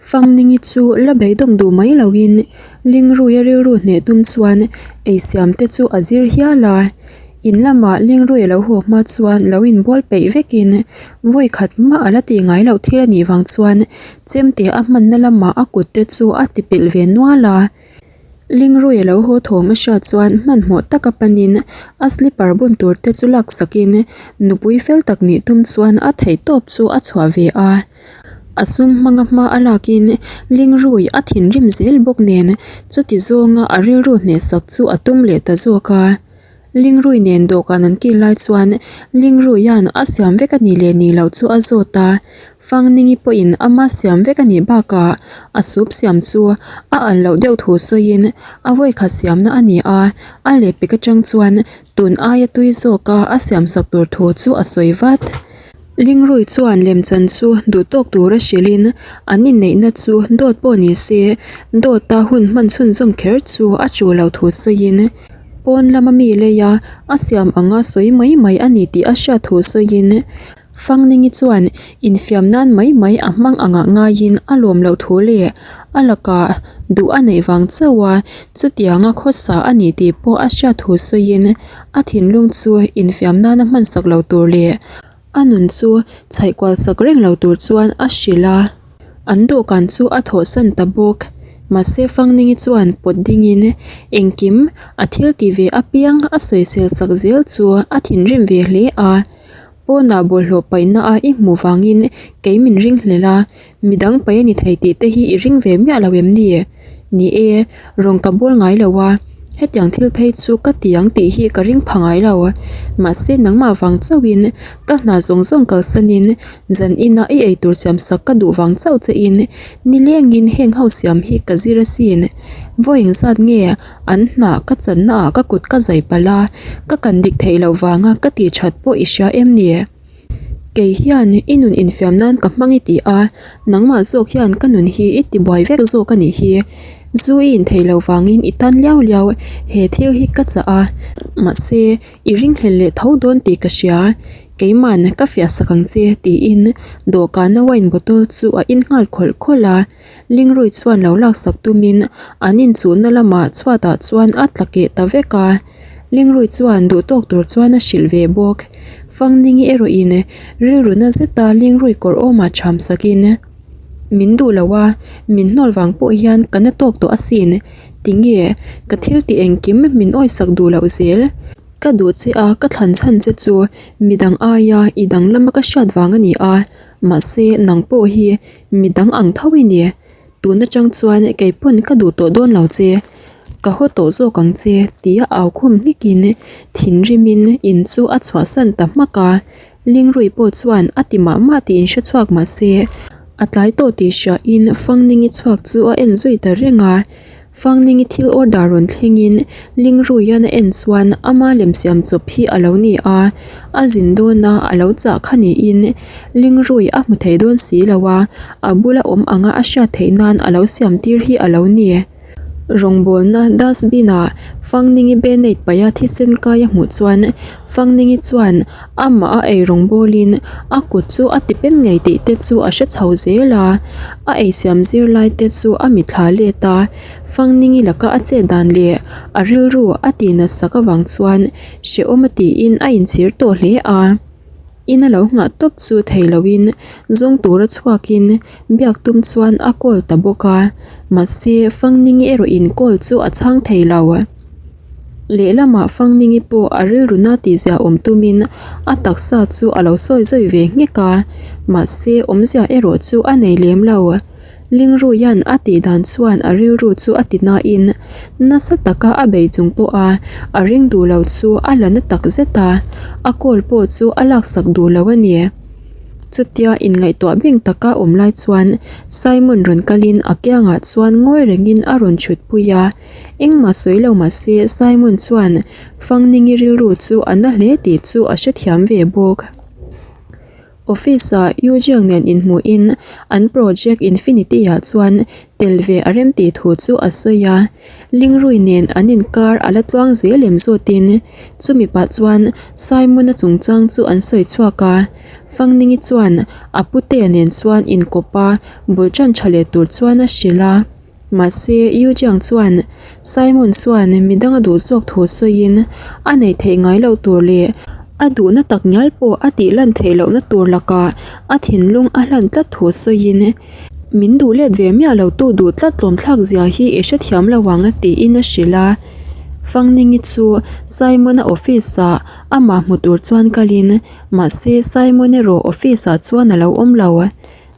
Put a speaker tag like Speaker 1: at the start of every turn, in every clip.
Speaker 1: Fangningi chu la beidawng duh mai loin Lingruia rilru hneh tum chuan eisiam te chu a zir hial a. In lamah Lingruia lo haw hma chuan lo inbual peih vekin vawi khat mah a la tih ngai loh thil a nih vang chuan chemte a hmanna lamah a kut te chu a ti pilh ve nual a. Lingrui a lo haw thawm a hriat chuan hmanhmawh taka panin a slipper bun tur te chu lak sakin nupui fel tak nih tum chuan a theihtawp chu a chhuah ve a. A sum hmanga hma a lakin Lingrui a thinrim zel bawk nen chuti zawnga a rilru hnehsak chu a tum leh ta zawk a. Lingrui nen dawhkan an kil lai chuan Lingruia'n a siam vek a nih leh nih loh chu a zawt a, Fangningi pawhin ama siam vek a nih bakah a sup siam chu a al loh deuh thu sawiin a vawikhat siamna a ni a, a lehpek atang chuan tun aia tui zawka a siamsak tur thu chu a sawi vat. Lingrui chuan lemchan chu duh tawk tura hrilhin an inneihna chu dawt pawh ni se dawta hun hman chhunzawm kher chu a chu lo thu sawiin pawn lama mi leia a siam anga sawi mai mai a ni tih a hriat thu sawiin Fangningi chuan infiam nan mai mai a hmang angah ngaiin a lawm loh thu leh a lakah duh a neih vang chauh a chutianga khawsa a ni tih pawh a hriat thu sawiin a thinlung chu infiam nana hmansak lo tur leh a nun chu chhaih kual sak reng lo tur chuan a hrilh a, an dawhkan chu a thawhsan ta bawk. Mahse Fangningi chuan pawt dingin engkim a thil ti ve apiang a sawisel sak zel chu a thinrim ve hle a, Pawnah bawlhhlawh paihna a i hmuh vangin kei min ring hlel a, midang paih a ni thei tih te hi i ring ve miah lo em ni? Ni e, rawn ka bawl ngai lo a, hetiang thil phei chu ka ti ang tih hi ka ring pha ngai lo. Mahse nangmah vang chauhin ka hna zawng zawng kalsanin zan ina i eitur siam sak ka duh vang chauh che in nilengin heng ho siam hi ka zir asin. Vawi engzat nge An hnah ka channa ah ka kut ka zai palh a, ka kan dik theih loh vanga ka tih that pawh i hria em ni? Kei hian i nun infiam nan ka hmang i ti a, nangmah zawk hian ka nun hi i tibuai vek zawk a nih hi. Zu i intheih loh vangin i tan liau liau he thil hi ka chah a, mahse i ringhlel leh tho dawn tih ka hria. Keiman ka fiah sak ang che tiin dawhkana wine bottle chu a in nghal khawlh khawlh a. Lingrui chuan lo laksak tumin an inchuhna lamah chhuatah chuan a tla keh ta vek a. Lingrui chuan duhtawk tur chuan a hrilh ve bawk. Fangningi erawhin rilru na zeta Lingrui kawr awmah cham sakin, Min duh lo a, min hnawl vang pawh hian ka na tawk tawh asin. Tinge, ka thil tih engkim min awisak duh loh zel. Ka duh che a, ka thlan chhan che chu midang aia i danglama ka hriat vang a ni a. Mahse, nang pawh hi Mi dang ang tho i ni. Tun atang chuan kei pawn ka duh tawh dawn lo che. Ka haw tawh zawk ang che tia au khum hnikin thinrimin in chu a chhuahsan ta hmak a. Lingrui pawh chuan a ti mah mah tih inhre chhuak mah se a tlai tawh tih hriain Fangningi chhuak chu a en zui ta reng a. Fangningi thil order rawn thlengin Lingruian a en chuan ama lem siam chawp hi a lo ni a, a zin dawn a a lo chah kha niin Lingrui a hmu thei dawn si lo a, a bula awm anga a hriat theih nan a lo siam tir hi a lo ni. Rawngbawlna dustbin ah Fangningi banade paih a thisen kai a hmuh chuan Fangningi chuan amah a ei rawngbawlin a kut chu a ti pem ngei tih te chu a hre chho zel a, a eisiam zirlai te chu a mitthla let a, Fangningi laka a chet dan leh a rilru a tih natsak avang chuan hrehawm a tiin a inchhir tawh hle a. Ina lo nghah tawp chu thei loin zawng tura chhuakin biak tum chuan a call ta bawk a, mahse Fangningi erawhin call chu a chhang thei lo. Lehlamah Fangningi pawh a rilru na tihzia awm tumin a taksa chu a lo sawi zawi ve nghek a, mahse awmzia erawh chu a nei lem lo. Lingruia'n a tih dan chuan a rilru chu a ti nain nasa taka a bei chung pawha a ring duh lo chu a la na tak zet a, a call pawh chu a laksak duh lo a ni. Chutia inngaihtuah bing taka awm lai chuan Simon rawn kalin a kiangah chuan ngawi rengin a rawn chhutpui a. Engmah sawi lo mah se Simon chuan Fangningi rilru chu a na hle tih chu a hrethiam ve bawk. Office ah Yu Jiang nen inhmuhin an project Infinity ah chuan tel ve a rem tih thu chu a sawi a. Lingrui nen an inkar a la tluang zel em zawtin chumi pah chuan Simon-a chungchang chu an sawi chhuak a. Fangningi chuan a putea nen chuan inkawp a bul tan tha leh tur chuan a hrilh a. Mahse, Yu Jiang chuan Simon chuan midang a duh zawk thu sawiin a neih theih ngai loh tur leh a duhna tak ngial pawh a tih lan theih lohna tur lakah a thinlung a hlan tlat thu sawiin min duh let ve miah lo tu duh tlat tlawmthlak zia hi i hrethiam lo ang tiin a hrilh a. Fangningi chu Simon-a office-ah amah hmu tur chuan kalin mahse Simon erawh office-ah chuan a lo awm lo.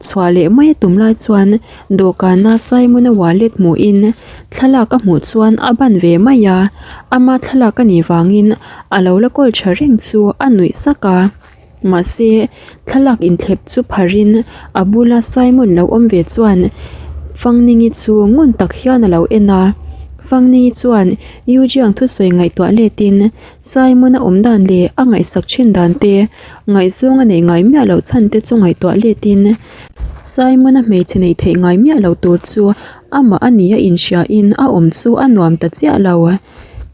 Speaker 1: Chhuah leh mai a tum lai chuan dawhkana Simon-a wallet hmuhin thlalak a hmuh chuan a ban ve mai a, ama thlalak a nih vangin a lo la kawl tha reng chu a nuih sak a. Mahse, thlalak inthlep chu pharin a bula Simon lo awm ve chuan Fangningi chu ngun tak hian a lo en a. Fangningi chuan Yu Jiang thusawi ngaihtuah letin Simon-a awm dan leh a ngaihsak thin dan te Ngaihzawng a neih ngai miah loh chhan te chu ngaihtuah letin Simon-a hmeichhe neih theih ngai miah loh tur chu amah a nia inhriain a awm chu a nuam ta chiah lo.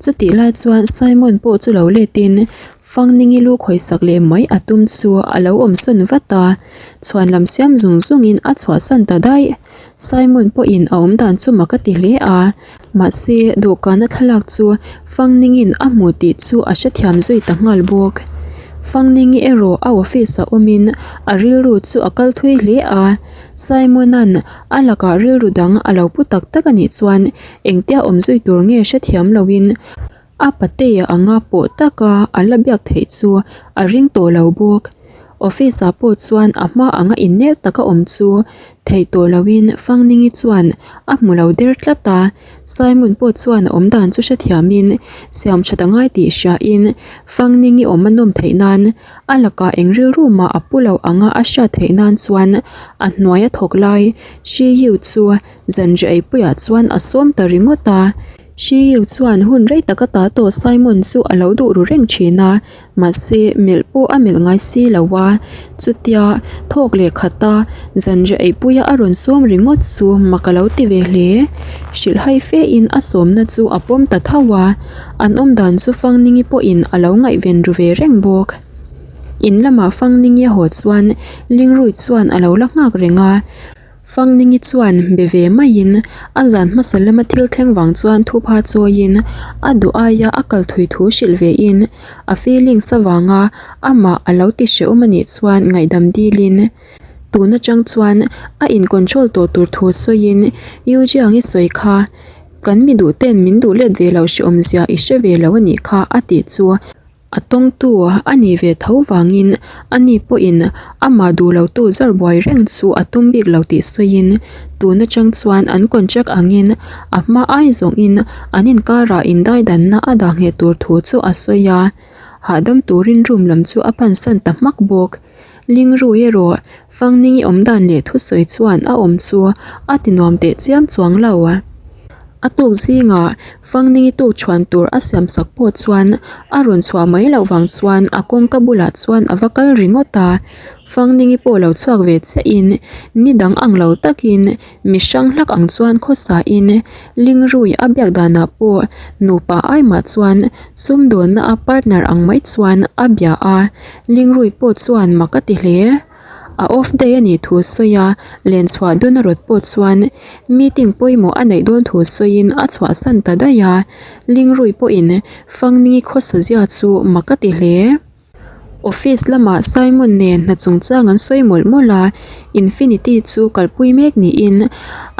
Speaker 1: Chutih lai chuan Simon pawh chu lo letin Fangningi lu khawisak leh mai a tum chu a lo awmsawn vat a, chhuan lam siam zung zungin a chhuahsan ta daih. Simon pawhin a awm dan chu mak a ti hle a, mahse dawhkana thlalak chu Fangningin a hmu tih chu a hrethiam zui ta nghal bawk. Fangningi erawh a office ah awmin a rilru chu a kal thui hle a, Simon-a'n a lakah rilru dang a lo pu tak tak a nih chuan engtia awm zui tur nge hrethiam loin A patea anga pawh taka a la biak theih chu a ring tawh lo bawk. Office ah pawh chuan a hma anga innel taka awm chu theih tawh loin Fangningi chuan a hmu lo der tlat a. Simon pawh chuan a awmdan chu hrethiamin siam that a ngai tih hriain Fangningi awm a nawm theih nan a lakah eng rilru mah a pu lo anga a hriat theih nan chuan a hnuai a thawk lai Shi Yu chu zanriah eipuiah chuan a sawm ta ringawt a. Shiyu chuan hun rei taka ta tawh Simon chu a lo duh ru reng thin a, mahse melh pawh a melh ngai si lo a. Chutia thawk leh khata zanriah eipuia a rawn sawm ringawt chu mak a lo ti ve hle. Hrilhhai fe in a sawmna chu a pawm ta tho a, an awmdan chu Fangningi pawhin a lo ngaihven ru ve reng bawk. In lamah Fangningi a haw chuan Lingrui chuan a lo la nghak reng a. Fangningi chuan be ve maiin a zan hmasa lama thil thleng vang chuan thupha chawiin a duh aia a kal thui thu hrilh vein a feelings avanga amah a lo ti hrehawm a nih chuan ngaihdam dilin tun atang chuan a in control tawh tur thu sawiin Yu Jiang-i sawi kha kan mi duh ten min duh let ve lo hrehawm zia i hre ve lo a nih kha a tih chu A tawngtu a nih ve tho vangin ani pawhin amah duh lotu zar buai reng chu a tum bik lo tih sawiin tun atang chuan an contract angin a hma ai zawngin an inkarah indaidanna a dah ngheh tur thu chu a sawi a, hahdam turin room lam chu a pansan ta hmak bawk. Lingrui erawh Fangningi awmdan leh thusawi chuan a awm chu a ti nuam teh chiam chuang lo. A tuk zingah Fangningi tuk chhuan tur a siam sak pawh chuan a rawn chhuah mai loh vang chuan a kawngka bulah chuan a va kal ringawt a. Fangningi pawh lo chhuak ve chiahin ni dang ang lo takin mi hrang hlak ang chuan khawsain Lingrui a biak danah pawh nupa aimah chuan sumdawnna a partner ang mai chuan a bia a. Lingrui pawh chuan mak a ti hle. A off day a nih thu sawi a, len chhuah dawn a rawt pawh chuan meeting pawimawh a neih dawn thu sawiin a chhuahsan ta daih a. Lingrui pawhin Fangni khawsa zia chu mak a ti hle. Office lamah Simon nen hna chungchang an sawi mawlh mawlh a, Infinity chu kalpui mek niin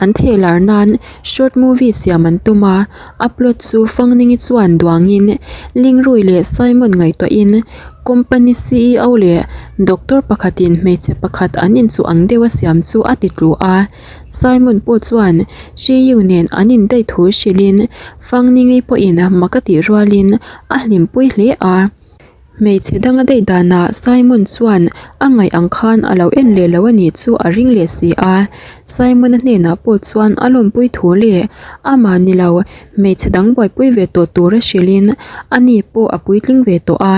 Speaker 1: an thehlar nan short movie siam an tum a, a plot chu Fangningi chuan duangin Lingrui leh Simon ngaihtuahin Company ceo leh doctor pakhatin hmeichhe pakhat an inchuh ang deuha siam chu a ti tlu a. Simon pawh chuan Shi Yu nen an indaih thu hrilhin Fang Ningyi pawhin mak a tih rualin a hlimpui hle a. Hmeichhe danga daih danah Simon chuan a ngaih ang khan a lo en leh lo a nih chu a ring leh si a. Simon-a hnenah pawh chuan a lawmpui thu leh amah ni lo hmeichhe dang buaipui ve tawh tura hrilhin ani pawh a puitling ve tawh a,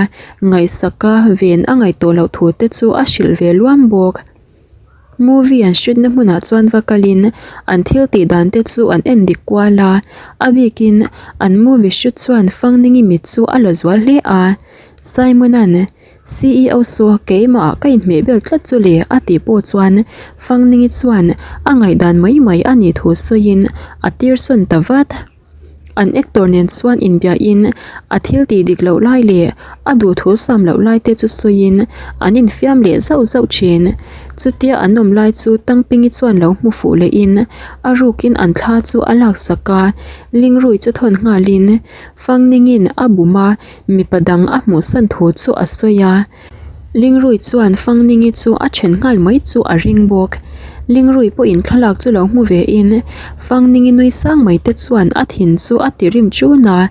Speaker 1: ngaihsaka ven a ngaih tawh loh thu te chu a hrilh ve luam bawk. Movie an hritna hmunah chuan va kalin an thil tih dan te chu an en dik kual a, a bikin an movie hrit chuan Fangningi mit chu a la zual hle a. Simon-a'n CEO saw keimah ah ka inhmeh bel tlat chu le a tih pawh chuan Fangningi chuan a ngaihdan mai mai a nih thu sawiin a tir sawn ta vat. An actor nen chuan inbiahin a thil tih dik loh lai leh a duhthu sam loh lai te chu sawiin an infiam leh zauh zauh thin. Chutia an awm lai chu Tangpingi chuan lo hmu fuh lehin a rukin an thla chu a laksak a, Lingrui chu thawn nghalin Fangningin a bum a, mipa dang a hmuhsan thu chu a sawi a. Lingrui chuan Fangningi chu a then nghal mai chu a ring bawk. Lingrui pawhin thlalak chu lo hmu ve in Fangningi nui sang mai te chuan a thin chu a ti rim chun a.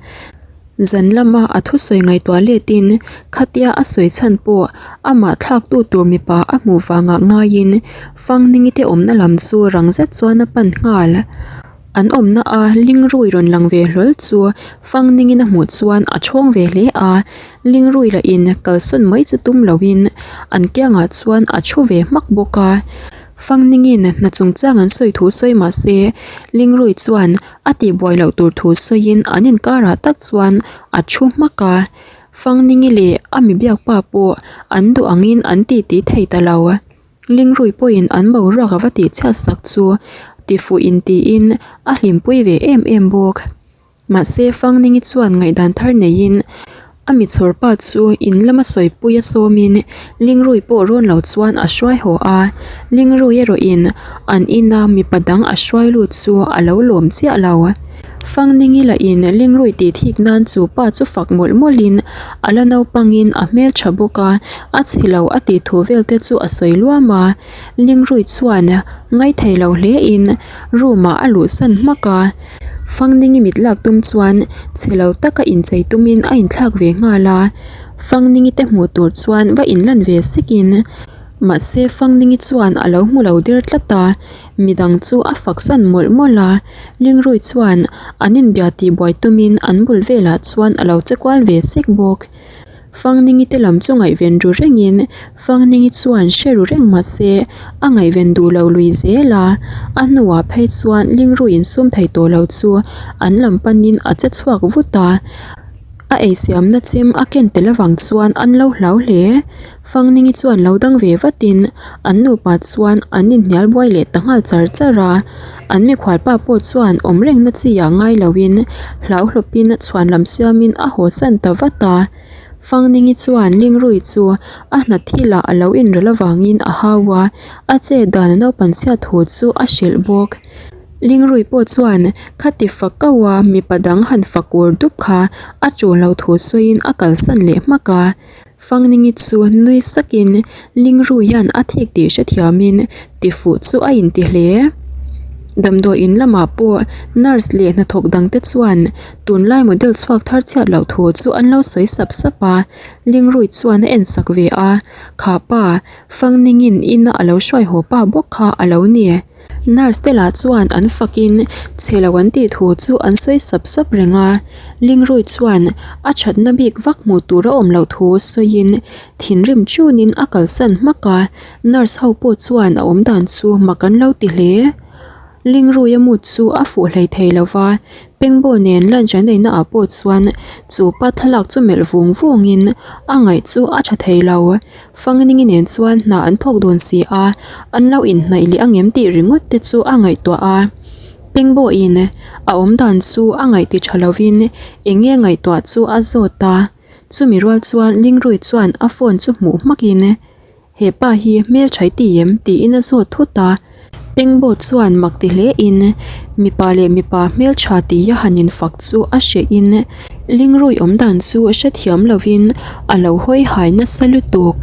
Speaker 1: Zan lama a thusawi ngaihtuah letin khatia a sawi chhan pawh amah thlaktu tur mipa a hmuh vangah ngaiin Fangningi te awmna lam chu rang zet chuan a pan nghal. An awmna a Lingrui rawn lang ve hlawl chu Fangningin a hmuh chuan a chhawng ve hle a, Lingrui lah in kalsawn mai chu tum loin an kiangah chuan a thu ve hmak bawk a. Fangningin hna chungchang an sawi thu sawi mah se Lingrui chuan a tihbuai loh tur thu sawiin an inkarah tak chuan a thu hmak a. Fangningi leh a mi biakpa pawh an duh angin an titi thei ta lo. Lingrui pawhin an boruak a va tih chhiat sak chu tifuh in tiin a hlimpui ve em em bawk. Mahse Fangningi chuan ngaihdan thar neiin a mi chhawr pa chu in lama sawipui a sawmin Lingrui pawh rawn lo chuan a hruai haw a. Lingrui erawhin an ina mipa dang a hruai lut chu a lo lawm chiah lo. Fangningi lahin Lingrui tih thik nan chu pa chu fak mawlh mawlhin a la naupangin a hmeltha bawk a, a chhe lo a tih thu vel te chu a sawi luam a. Lingrui chuan ngaithei lo hlein room ah a luhsan hmak a. Fangningi mit lak tum chuan chhe lo taka inchei tumin a inthlak ve nghal a. Fangningi te hmuh tur chuan va inlan ve sekin mahse Fangningi chuan a lo hmu lo der tlat a. Midang chu a faksan mawlh mawlh a, Lingrui chuan an inbia tih buai tumin an bul velah chuan a lo che kual ve sek bawk. Fangningi te lam chu ngaihven ru rengin Fangningi chuan hre ru reng mah se a ngaihven duh lo lui zel a, a hnuah phei chuan Lingrui insum thei tawh lo chu an lam panin a che chhuak vut a, a eisiamna chem a ken tel avang chuan an lo hlau hle. Fangningi chuan lo dang ve vatin an nupa chuan an inhnial buai leh ta nghal char char a, an mikhualpa pawh chuan awm rengna chi ah ngai loin hlauhlawpin chhuanlam siamin a haw san ta vat a. Fangningi chuan Lingrui chu a hna thilah a lo inrelh avangin a hau a, a che dan a naupan chhiat thu chu a hrilh bawk. Lingrui pawh chuan khati fak kauh a mipa dang han fak ur dup kha a tul lo thu sawiin a kalsan leh hmak a. Fangningi chu nui sakin Lingruia'n a thik tih hrethiamin tifuh chu a inti hle. Damdawiin lamah pawh nurse leh hnathawk dangte chuan tunlai model chhuak thar chhiat loh thu chu an lo sawi sap sap a, Lingrui chuan a ensak ve a, kha pa Fangningin ina a lo hruai haw pa bawk kha a lo ni. Nurse te lah chuan an fakin chhe lo an tih thu chu an sawi sap sap reng a, Lingrui chuan a thatna bik vak hmuh tur a awm loh thu sawiin thinrim chunin a kalsan hmak a, nurse ho pawh chuan a awmdan chu mak an lo ti hle. Lingruia mut chu a fuh hlei thei lo va, Pengbo nen lunch an eina ah pawh chuan chu pa thlalak chu melh vung vungin a ngaih chu a tha thei lo. Fangningi nen chuan hna an thawk dawn si a, an lo inhnaih leh angem tih ringawt te chu a ngaihtuah a. Pengbawiin a awm dan chu a ngaihti tha lovin eng nge ngaihtuah chu a zawt a. Chumi rual chuan Lingrui chuan a phone chu hmuh hmakin He pa hi hmeltha i ti em? tiin a zawt thut a. Pengbaw chuan mak ti hle in mipa leh mipa hmeltha tih a han infak chu a hreh in Lingrui awm dan chu hrethiam lovin a lo hawi hai nasa lutuk.